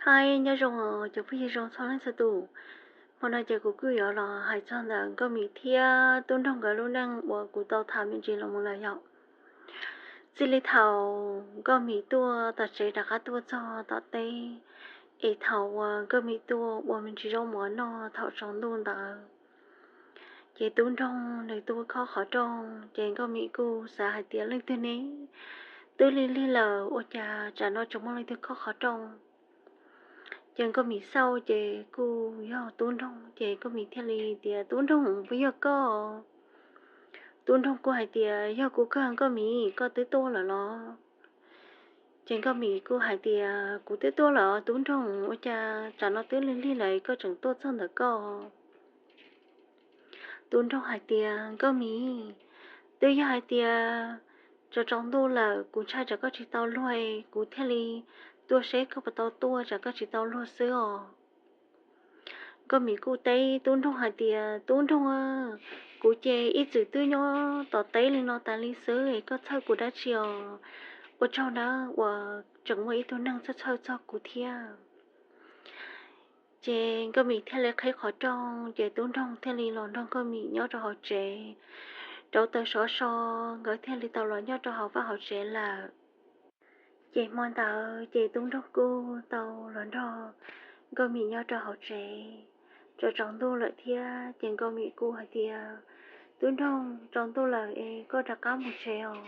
Hi, nyob zoo os cov phooj ywg zoo txhua leej txhua tus. Hmo no ces kuv kuj yuav los hais txog ntawm Nkauj Mim thiab Tub Nroog nkawd lub neej uas kuv tau tham me ntsis los mus lawm yom. Txij li thaum Nkauj Mim tuaj tom tsev rov qab tuaj txog tom teb, es thaum uas Nkauj Mim tuaj ua me ntsis zaub mov noj thaum tsaus ntuj ntawd, ces Tub Nroog nws tuaj khob qhov rooj, ces Nkauj Mim kuj xav hais tias leej twg ne, twb lig lig lawm ua cas tsam no tseem muaj leej twg khob qhov rooj. Ces Nkauj Mim xauj ces kuj yog Tub Nroog, ces Nkauj Mim thiaj li tias, Tub Nroog, puas yog koj? Tub Nroog kuj hais tias, yog kuv kawg Nkauj Mim, koj twb tuaj lawm los? Ces Nkauj Mim kuj hais tias, kuv twb tuaj lawm Tub Nroog, ua cas tsam no twb lig lig lawm koj tseem tuaj txog ntawm koj? Tub Nroog hais tias, Nkauj Mim, twb yog hais tias tsaus tsaus ntuj lawm kuv ntshai tsam koj tsis tau luag, kuv thiaj li tuaj seb koj puas tau tuaj, tsam koj tsis tau luag xwb os. Nkauj Mim kuj teb Tub Nroog hais tias, Tub Nroog, kuv ces ib txwm twb nyob tom teb li no tas li xwb, koj txhawj kuv dab tsi os? Ua tsaug nawb uas tseem muaj ib tug neeg txhawj txhawj txog kuv thiab. Ces Nkauj Mim thiaj li qhib qhov rooj, ces Tub Nroog thiaj li los nrog Nkauj Mim nyob rau hauv tsev. Rauv taws sov so, nkawd thiaj li tau los nyob rau hauv vaj hauv tsev lawm. Ces hmo ntawd ces Tub Nroog kuj tau los nrog Nkauj Mim nyob rau hauv tsev. Tsaus tsaus ntuj lawm thiab ces Nkauj Mim kuj hais tias, Tub Nroog, tsaus ntuj lawm es koj rov qab mus tsev os,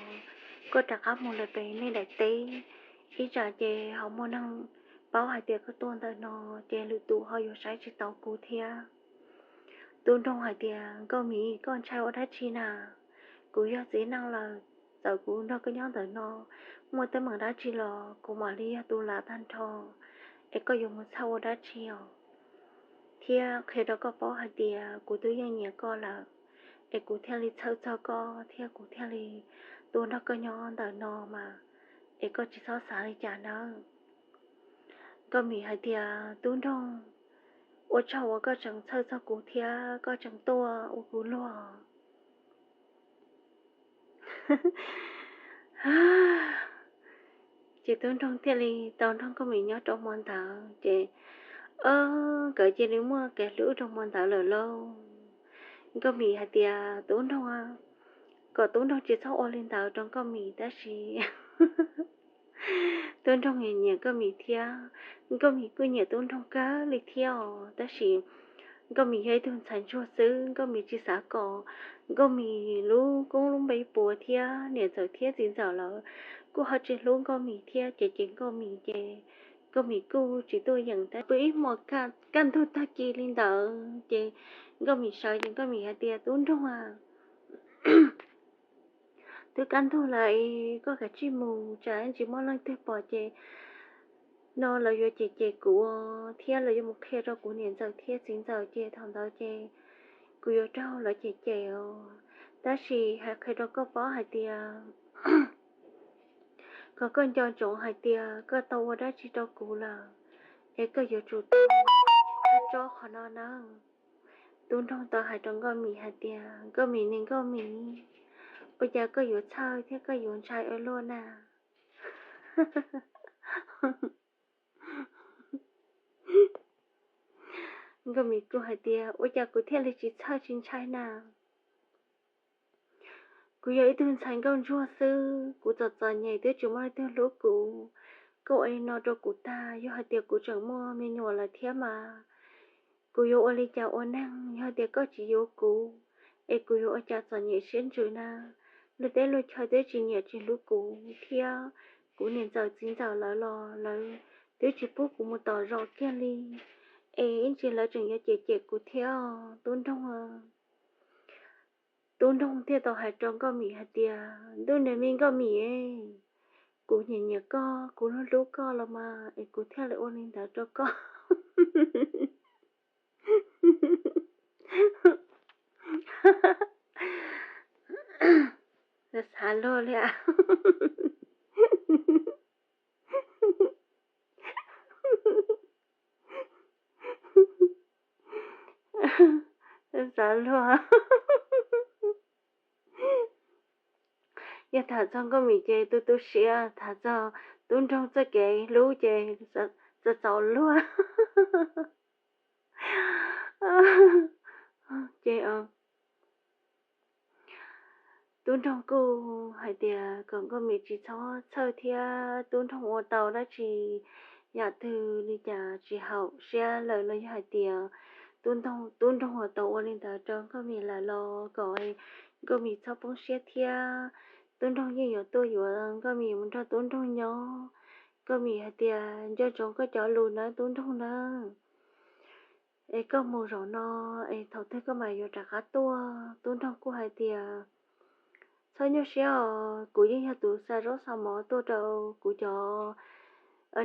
koj rov qab mus lawm pem nej daim teb, ib tsam ces ho muaj neeg paub hais tias koj tuaj ntawm no, ces lwm tus ho yuav saib tsis taus kuv thiab. Tub Nroog hais tias, Nkauj Mim, koj ntshai ua dab tsi na? Kuv yog txiv neej lawm, txawm kuv nrog koj nyob ntawm no, muaj teeb meem dab tsi los kuv mam li yog tus lam tag nrho, es koj yuav mus txhawj ua dab tsi os? Thiab qhia rau koj paub hais tias kuv twb yeej nyiam koj lawm, es kuv thiaj li txhawj txog koj thiab kuv thiaj li tuaj nrog koj nyob ntawm no mas, es koj tsis txhob xav li cas nawb. Nkauj Mim hais tias, Tub Nroog, ua tsaug uas koj tseem txhawj txog kuv thiab koj tseem tuaj ua kuv luag. Ces Tub Nroog thiaj li tau nrog Nkauj Mim nyob rau hmo ntawd ces, o, nkawd cia li muaj kev hlub rau hmo ntawd lawm lauj. Nkauj Mim hais tias, Tub Nroog, kom Tub Nroog tsis txhob ua li ntawd rau Nkauj Mim tab sis Tub Nroog nyiam Nkauj Mim thiab, Nkauj Mim kuj nyiam Tub Nroog kawg li thiab os, tab sis Nkauj Mim yog ib tug ntxhais ntsuag xwb, Nkauj Mim tsis xav kom Nkauj Mim lub koob lub npe puas thiab niam ntxawm thiab txiv ntxawm lawv kuj ho tsis hlub Nkauj Mim thiab cem cem Nkauj Mim ces Nkauj Mim kuj tsis tuaj yeem. Tab pw ib hmos kaj ntug tag kis li ntawd ces Nkauj Mim sawv ces Nkauj Mim hais tias, Tub Nroog a, twb kaj ntug lawm, koj kav tsij mus, tsam ib ntsis muaj leej twg pom ces no lawv yuav cem cem kuv thiab lawv yuav mus qhia rau kuv niam ntxawm thiab txiv ntxawm ces thaum ntawd ces kuv yuav raug lawv cem cem os. Tab sis hais qhia rau koj paub hais tias kom koj nco ntsoov hais tias koj tau ua dab tsi rau kuv lawm, es koj yuav tsum tau tso qhov no nawb. Tub Nroog tau hais rau Nkauj Mim hais tias, Nkauj Mim, niam Nkauj Mim, ua cas koj yuav txhawj thiab koj yuav ntshai ua luaj na? Nkauj Mim kuj hais tias, ua cas kuv thiaj li tsis txhawj tsis ntshai na? Kuv yog ib tug ntxhais nkauj ntsuag xwb, kuv txom txom nyem twb tsis muaj leej twg hlub kuv. Koj ua li no rau kuv tag, yog hais tias kuv tseem muaj me nyuam lawm thiab mas kuv yuav ua li cas ua neeg? Yog tias koj tsis yuav kuv, es kuv yuav ua cas txom nyem siab ntsws na? Luag teb luag chaw twb tsis nyiam tsis hlub kuv thiab, kuv niam ntxawm txiv ntxawm lawv los lawv twb tsis pub kuv mus tom zos kiag li, es ib ntsis lawv tseem yuav cem cem kuv thiab os Tub Nroog. Tub Nroog thiaj tau hais rau Nkauj Mim hais tias, Ntuj niam me Nkauj Mim, kuv nyiam nyiam koj, kuv hlub hlub koj los mas es kuv thiaj li ua li ntawd rau koj. Xav luag li a. Xav luag. Yog tham txog Nkauj Mim ces tu tu siab, tham txog Tub Nroog txoj kev hlub ces txaus txaus luag. Ces tub nroog kuj hais tias kom Nkauj Mim tsis txhob txhawj thiab, tub nroog ua tau dab tsi yam twg li cas tsis haum siab lawm los yog hais tias tub nroog, tub nroog ua tau ua li ntawd rau Nkauj Mim lawm los kom Nkauj Mim txhob poob siab thiab. Tub nroog yeej yuav tuaj yuav Nkauj Mim mus nrog tub nroog nyob. Nkauj Mim hais tias nco ntsoov koj cov lus nawb tub nroog nawb, es koj mus zaum no es thaum twg koj mam yuav rov qab tuaj? Tub nroog kuj hais tias txhob nyuaj siab os, kuv yeej yog tus xa zaub xa mov tuaj rau kuv cov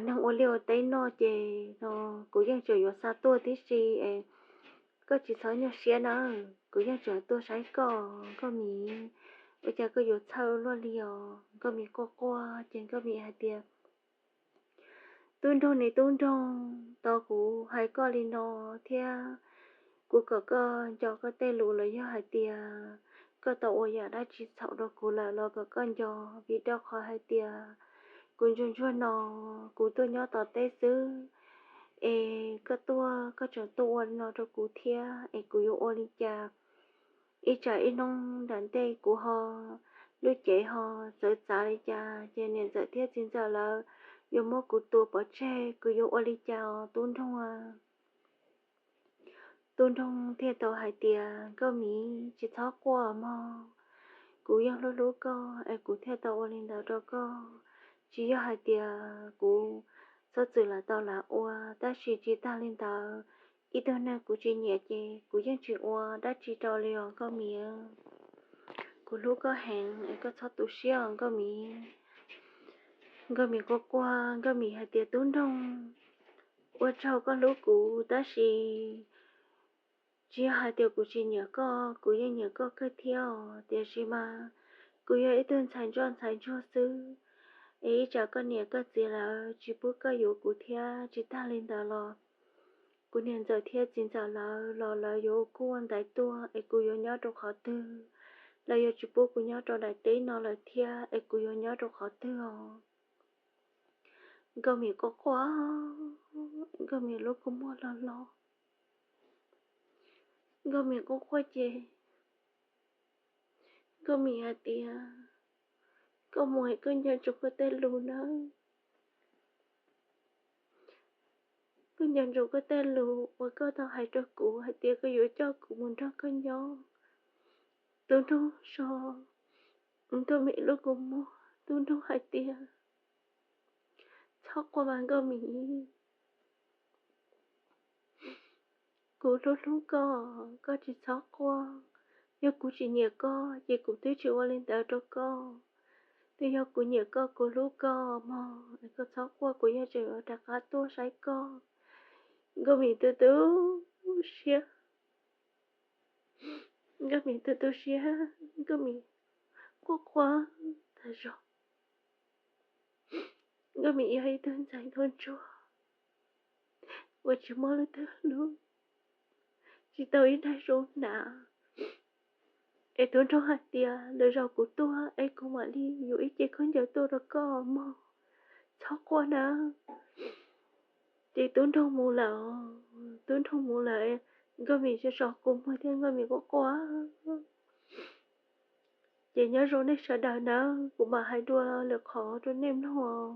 neeg ua liaj ua teb noj ces no kuv yeej tseem yuav xa tuaj tib si es koj tsis txhob nyuaj siab nawb, kuv yeej tseem tuaj saib koj. Nkauj Mim, ua cas koj yuav txhawj luaj li os? Nkauj Mim quaj quaj ces Nkauj Mim hais tias tub nroog ne tub nroog, tau kuv hais koj li no thiab, kuv kom koj nco koj tej lus los yog hais tias koj tau ua yam dab tsi txhaum rau kuv lawm los kom koj nco, vim rau qhov hais tias kuv ntsuag ntsuag no kuv tuaj nyob tom teb xwb, es koj tuaj koj tseem tuaj ua li no rau kuv thiab es kuv yuav ua li cas? Ib tsam ib hnub nram ntej kuv ho lub cev ho txawv txav li cas ces niam ntxawm thiab txiv ntxawm lawv yuav muab kuv tua pov tseg, kuv yuav ua li cas os tub nroog? Tub nroog thiaj tau hais tias Nkauj Mim, tsis txhob quaj mog, kuv yeej hlub hlub koj es kuv thiaj tau ua li ntawd rau koj. Tsis yog hais tias kuv txhob txwm lam tau lam ua, tab sis tsis tag li ntawd, ib tug neeg kuv tsis nyiam ces kuv yeej tsis ua dab tsi rau li os Nkauj Mim. Kuv hlub koj heev es koj txhob tu siab os Nkauj Mim. Nkauj Mim quaj quaj, Nkauj Mim hais tias tub nroog, ua tsaug koj hlub kuv tab sis tsis yog hais tias kuv tsis nyiam koj, kuv yeej nyiam koj kawg thiab os, tiam sis mas kuv yog ib tug ntxhais ntsoj ntxhais ntsuag xwb, es ib tsam koj niam koj txiv lawv tsis pub koj yuav kuv thiab, tsis tag li ntawd los kuv niam ntxawm thiab txiv ntxawm lawv los lawv yuav ua kub ua ntaiv tuaj es kuv yuav nyob rau qhov twg? Lawv yuav tsis pub kuv nyob rau daim teb no lawm thiab es kuv yuav nyob rau qhov twg os? Nkauj Mim quaj quaj, Nkauj Mim lub kua muag los los, Nkauj Mim quaj quaj ces Nkauj Mim hais tias koj mus es koj nco ntsoov koj tej lus nawb. Koj nco ntsoov koj tej lus uas koj tau hais rau kuv hais tias koj yuav coj kuv mus nrog koj nyob. Tub nroog so Nkauj Mim lub kua muag, tub nroog hais tias txhob quaj mas Nkauj Mim, kuv hlub hlub koj, koj tsis txhob quaj. Yog kuv tsis nyiam koj ces kuv twb tsis ua li ntawd rau koj. Twb yog kuv nyiam koj, kuv hlub koj mog, koj txhob quaj, kuv yeej tseem yuav rov qab tuaj saib koj. Nkauj Mim tu tu siab, Nkauj Mim tu tu siab, Nkauj Mim quaj quaj tas zog. Nkauj Mim yog ib tug ntxhais nraug ntsuag uas tsis muaj leej twg hlub, tsis tau ib daig zoo hnav. Es tub nraug hais tias lwm zaus kuv tuaj es kuv mam li yuav ib ce khaub ncaws tuaj rau koj mog, txhob quaj na. Ces tub nraug mus lawm, tub nraug mus lawm, Nkauj Mim so so kua muag thiab Nkauj Mim quaj quaj. Ces nyob zoo nej sawv daws nawb, kuv mam hais dua lwm qhov rau nej mloog.